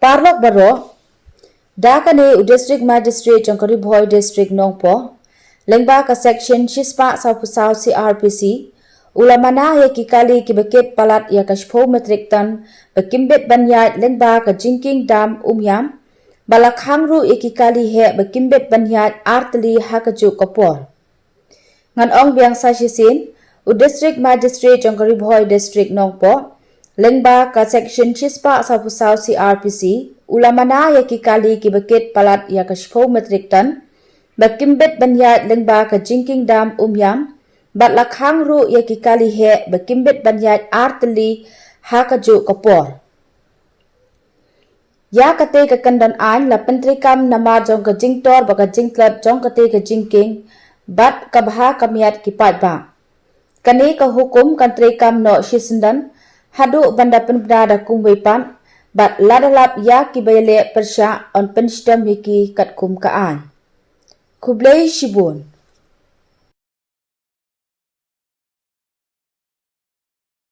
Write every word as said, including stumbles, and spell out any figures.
Parlok baroh, da kane u District Magistrate jong ka Ri Bhoi District Nongpoh, lyngba ka Section shispah sawphew saw C R P C, u la mana ïa ki kali kiba kit palat ïa ka shiphew metric ton ba kim bit ban ïaid lyngba ka jingkieng dam Umiam, bad la khang ruh ïa ki kali heh ba kim bit ban ïaid ar tylli ha kajuh ka por. Ngan ong biang sa shisien, u District Magistrate jong ka Ri Bhoi District Nongpoh, lyngba ka Section shispah sawphew saw C R P C, u la mana ïa ki kali kiba kit palat ïa ka shiphew metric ton ba kim bit ban ïaid lyngba ka jingkieng dam Umiam, bad la khang ruh ïa ki kali heh ba kim bit ban ïaid ar tylli ha kajuh ka por. Ïa katei ka kyndon aiñ la pyntreikam namar jong ka jingtor bad ka jingtlot jong katei ka jingkieng bad ka bha ka miat ki paidbah. Kane ka hukum kan treikam noh shisyndon haduh ban da pynbna da kumwei pat, bad lada lap ïa kiba ïaleh pyrshah yn pynshitom ïa ki katkum ka aiñ. Khublei shibun.